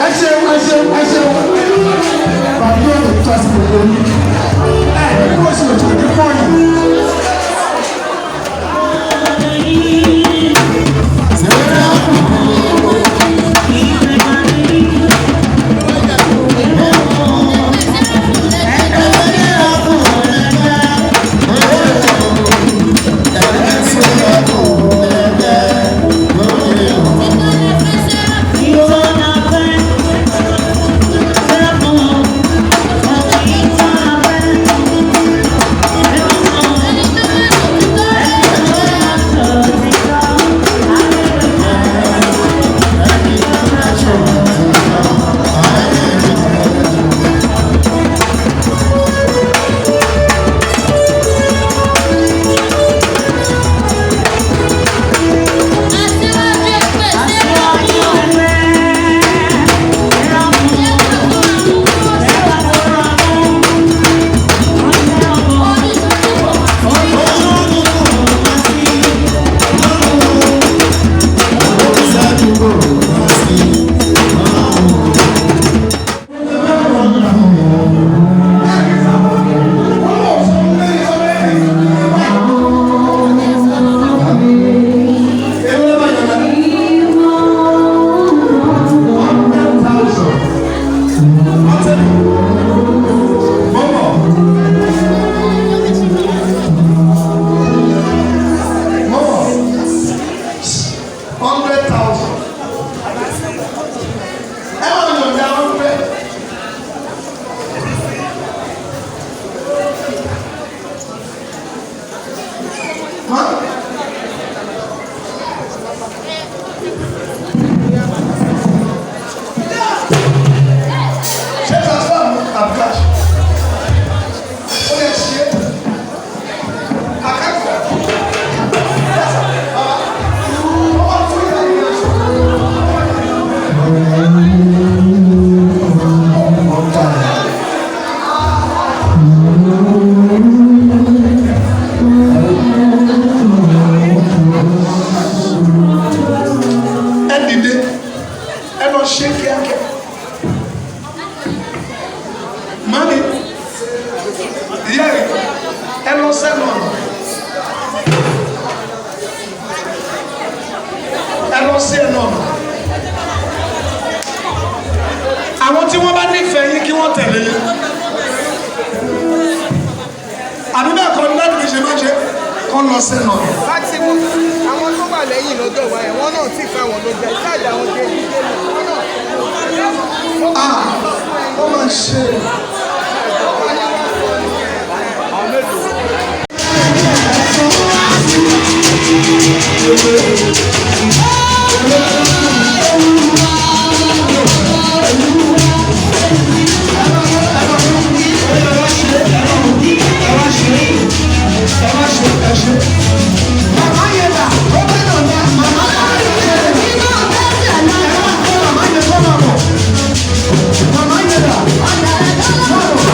Ẹ ṣeun, ẹ ṣeun, ẹ ṣeun. Bàbá yóò lè tó àsìkò lórí ẹ ní kó sì òtún ní pọ́yìn. 100,000. Ẹ máa yọ̀ǹda 100. Má. Ṣé transfer mi àbí cash? Ó lè ṣe é. Àkáǹtì. Bàbá, ó wà fún ìlànà. Ẹ dìde, ẹ lọ ṣe kíákíá. Mami, Kọ́ lọ sẹ́nu ọ̀nà. Láti mọ àwọn tó wà lẹ́yìn lọ́dọ̀ wa yẹn, wọ́n náà ti fáwọn ló jẹ ṣáàjà àwọn jẹ jíjẹ lọ, wọ́n náà. Ah, ó máa ṣe. Màmá yẹn dà, ó bẹ̀ nà dá, màmá yẹn dà, ẹ máa kọ́ màmá yẹn kọ́ máa bọ̀. Màmá yẹn dà, máa bọ̀.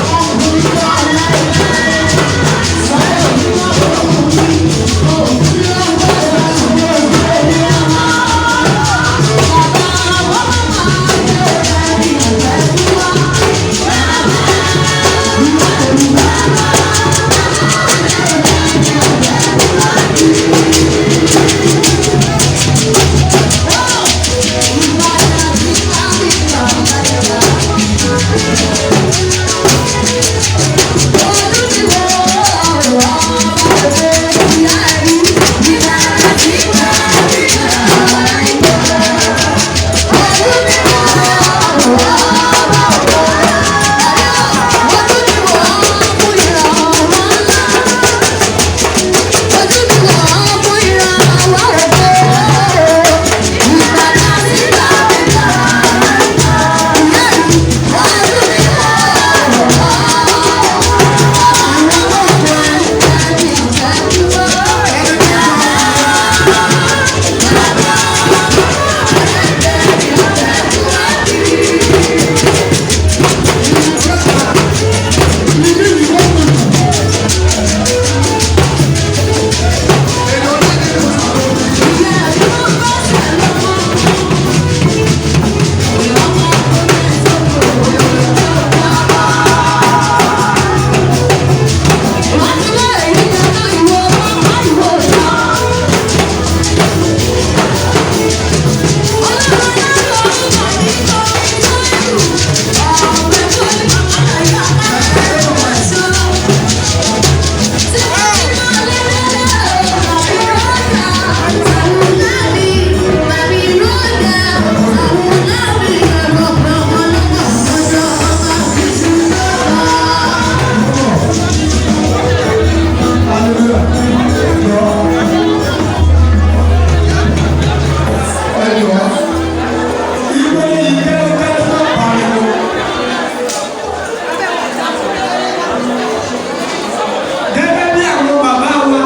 Gẹ́gẹ́ bí àwọn bàbá wa,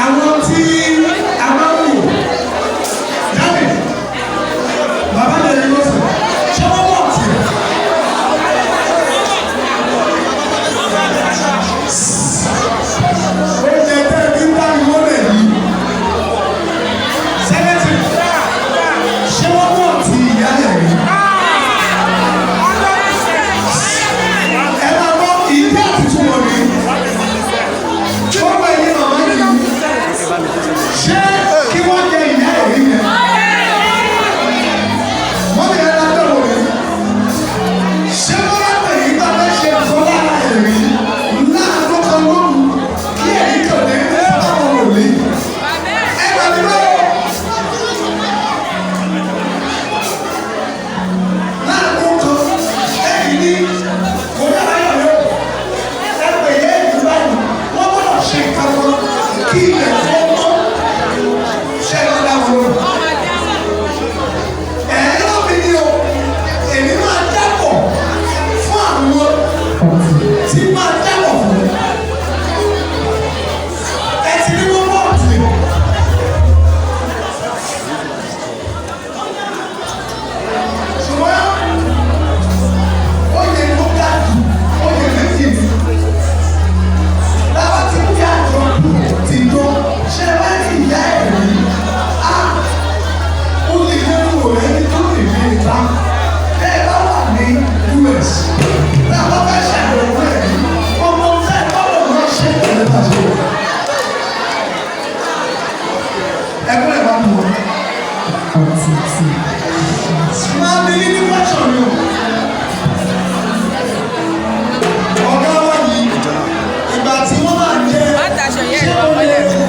àwọn tí a máa ń wò jáde, bàbá mi lè lọ́sẹ̀, ṣé wọ́n wọ̀ tì? Oúnjẹ tẹ́ ẹ fi ń bá mi wọlé yìí, sẹ́lẹ̀tì, ṣé wọ́n wọ̀ tì ìyá yẹn rí? Ẹ máa gbọ́ ìdí àtúntò mi. Gbogbo ẹ̀yin màmá yìí, ṣé kí wọ́n jẹ ìyá ẹ̀rí yẹn? Mọ́mí ẹ̀ lábẹ́ wò mí. Ṣé wọ́n lábẹ́ yìí bá fẹ́ ṣe nǹkan lára ẹ̀rí láàárọ̀ kan lóru kí ẹ̀rí kàn dé báwọn wò mí? Ẹ gbà mí lọ́wọ́. Láàárọ̀ kan, ẹ̀rí ní kò ní àbáyọ̀ yóò ẹgbẹ́ yẹn ìlú báyìí wọ́n gbọ́dọ̀ ṣe nǹkan kan kí ilẹ̀ tó mọ́ ṣe lọ́dà wọn. Ẹ̀rọ mi ni o, èmi máa dápọ̀ fún àwọn tí máa dápọ̀ fún. Ẹ ti ní wọ́n bọ̀ tì. Ṣùgbọ́n ó yẹ kó ga jù, ó yẹ méjì ni bàbá ti kí àjọ ti dán ṣe wá ní ìyá ẹ̀ rí a ó lè lẹ́nu rẹ̀ ní tó lè gbé ìta bẹ́ẹ̀ bá wà ní US bàbá bá ṣàbẹ̀wò ẹ̀ rí ọmọ fẹ́ bọ́lọ̀ máa ṣe pẹ̀lú àṣẹ ẹgbẹ́ ẹ̀ bá mú ọ. Máa bí ní question mi o. Ọ̀gá wa yìí, ìgbà tí wọ́n máa jẹ Má daṣọ yẹn ṣé lọ ó lè mọ́lẹ̀.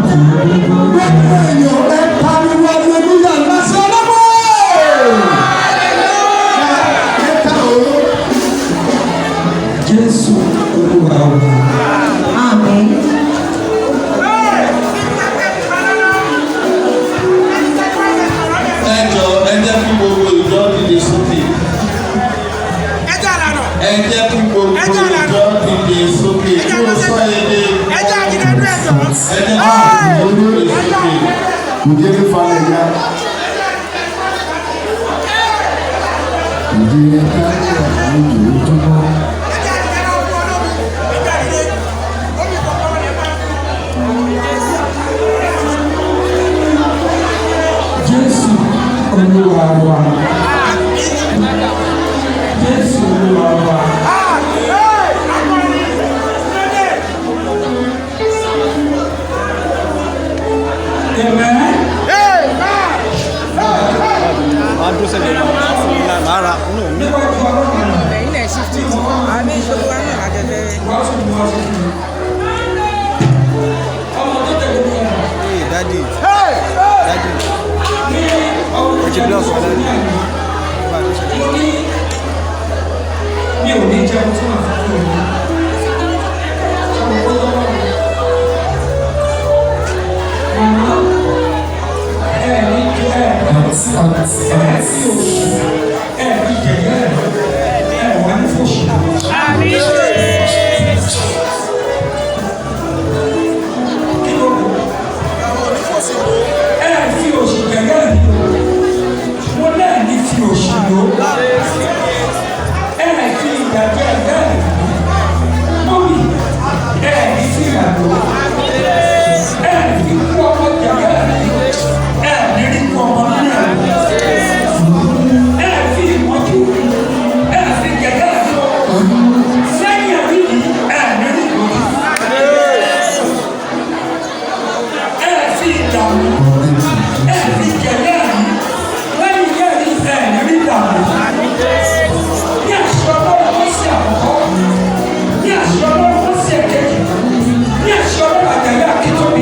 Gbogbo èèyàn ẹ pariwo aleluya ńlá sí ọlọ́mọ. Ẹ ta òru. Jésù Olúwa wa. Àmín. Ẹ jọ, ẹ jẹ́ kí gbogbo ìjọ dìde sókè. Ẹ jẹ́ kí gbogbo ìjọ dìde sókè. Kí o sọ èdè. Ẹ jẹ́ kí gbogbo ìjọ dìde sókè. Ǹjẹ́ falẹ̀ ya? Ǹjẹ́ káyà lójoojúmọ́? Jésù Olúwa wa. Jésù Olúwa wa. Amen. Níwájú Ọlọ́run Ẹ̀yin náà shift it. Àmì ìṣòro wa náà àjẹjẹ. wá tún mú wá sí mi. Ọmọ tó tẹ̀lé mi ọ̀nà. Daddy, Ní ọdún Ẹ ti bless wa, tó ní àná, mo ní mi ò ní jẹun tí màá fi kúrò ní. Ọmọ tó lọ́wọ́ mi. Màmá ẹ ní ẹ ẹ fi òṣì ẹ fi jẹ̀yẹ́ ẹ wà ní fòṣì. Kí ló kù? Ẹ fi òṣì jẹ̀yẹ́ mi o. Mo náà ní fi òṣì lò. Ẹ fi ìyà jẹ ẹ̀yẹ́ mi. Mọ́mì ẹ ní fi ìyà lò. Ẹ fi kú ọmọ jẹ̀yẹ́ mi. Ẹ ní rí kú ọmọ nínú ẹ̀. Ẹ fi ìmọ̀jú. Ẹ fi jẹ̀yẹ́ mi o. Sẹ́yìn ẹ̀rí yìí ẹ ní rí ìmọ̀jú. Ẹ fi ìdààmú. Ẹ fi jẹ̀yẹ́ mi. Lẹ́yìn yẹ́rì ẹ ní rí ìdààmú. Ní àṣẹ Ọlọ́run tó ṣe àkọ́kọ́. Ní àṣẹ Ọlọ́run tó ṣe èkejì. Ní àṣẹ Ọlọ́run Àjàyí Akíntóbi.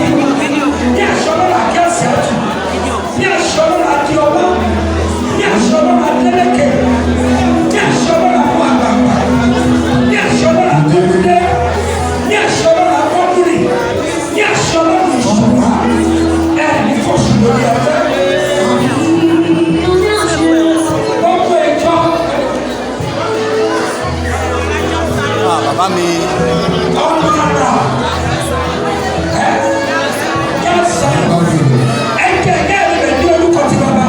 Ní àṣẹ Ọlọ́run Akíọ̀sì Àtù. Ní àṣẹ Ọlọ́run Adéọlá. Ní àṣẹ Ọlọ́run Adélékè. Ní àṣẹ Ọlọ́run àwọn àgbààgbà. Ní àṣẹ Ọlọ́run Akọ́dúndé. Ní àṣẹ Ọlọ́run Akọ́dúnrì. Ní àṣẹ Ọlọ́run Ìṣọ̀lá. Ẹ ní fọ̀ṣù lórí ẹgbẹ́. Gbogbo ìjọ Bàbá mi. ọmọ ara ẹ kẹsàn ẹ jẹ ẹ rẹ ní orúkọ tí bàbá.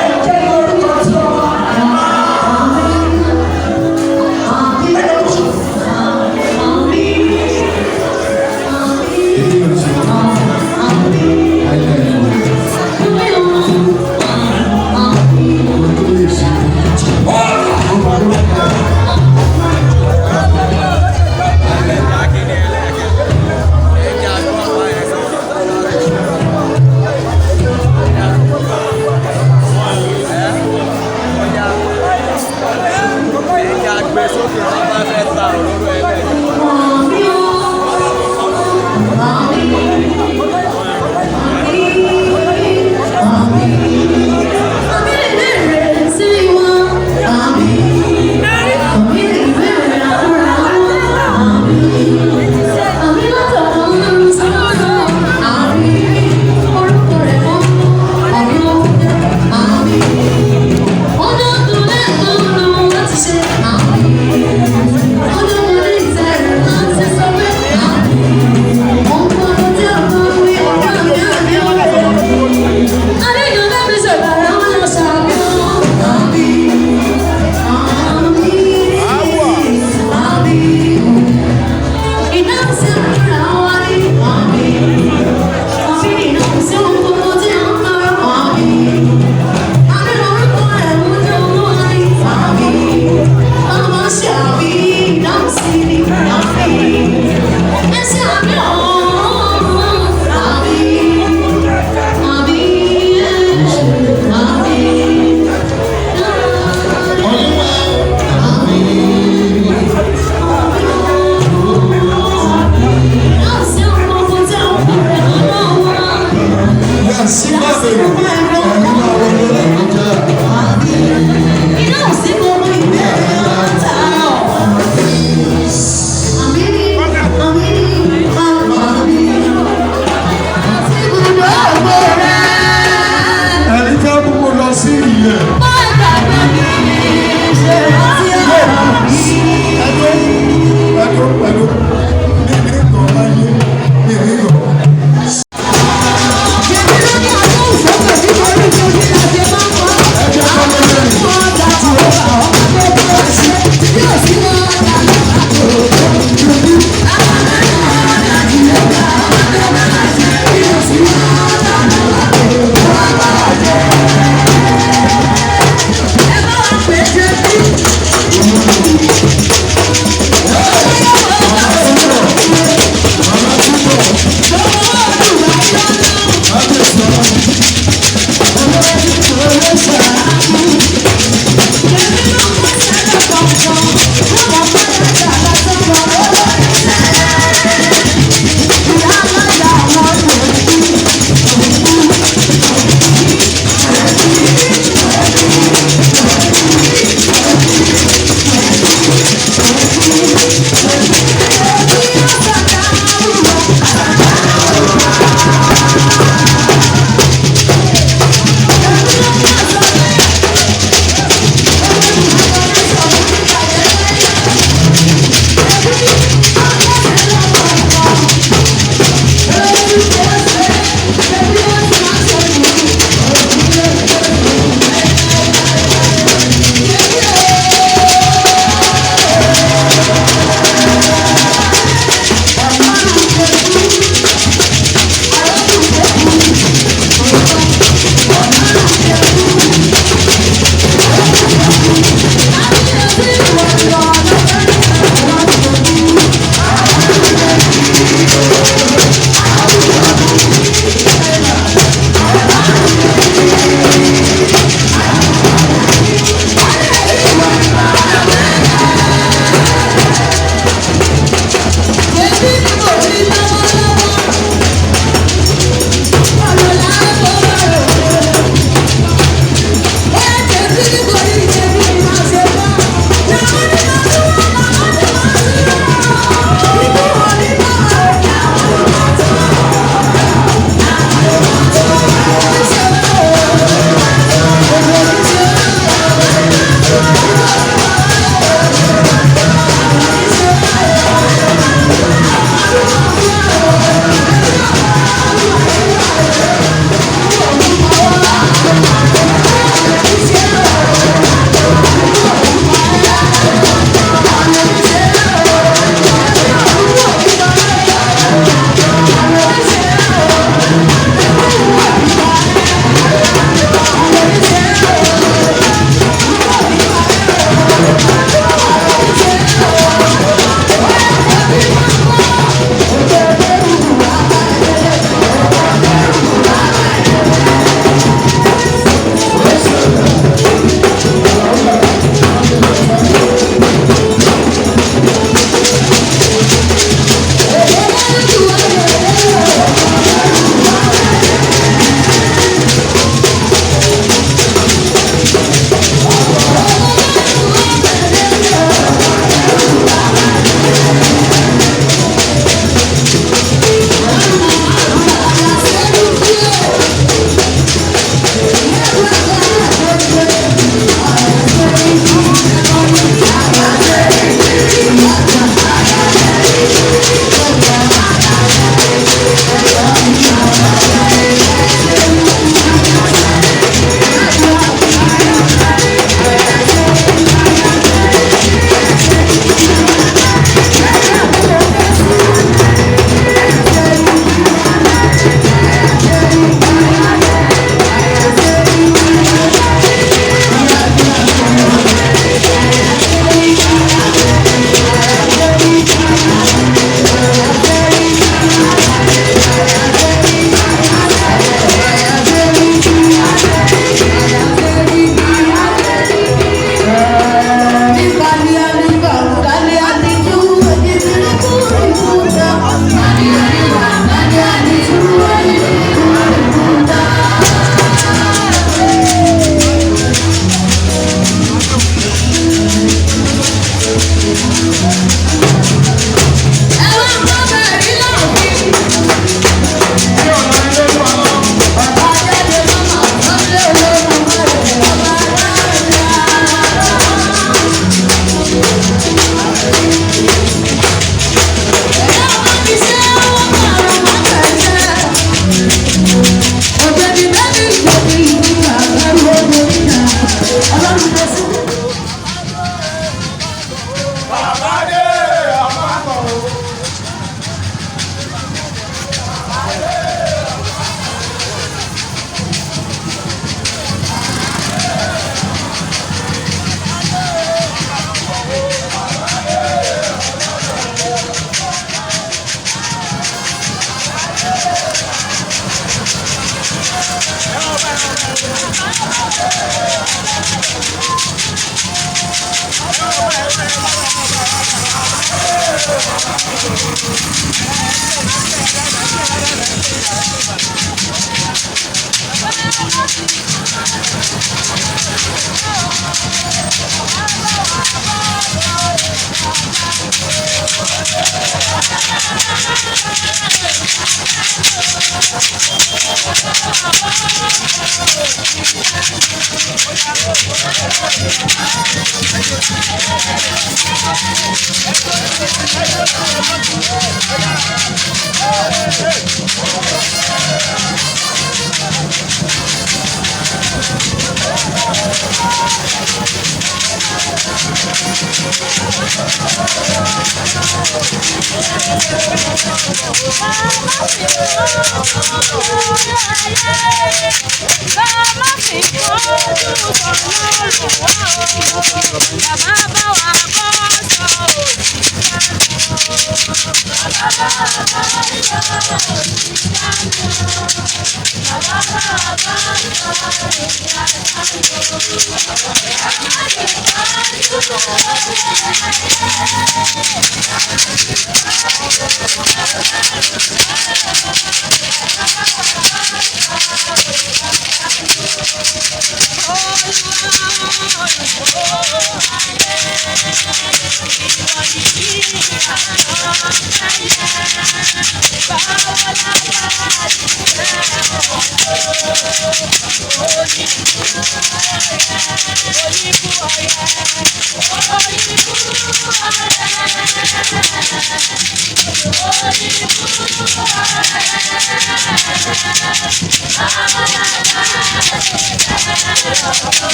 Ẹ jẹ ní orúkọ tí ọmọ. Ẹ jẹ kó sùn. Ọ̀rọ̀. Ẹdún ẹdún ní ní ìtàn láyé ní ní ìtàn. Thank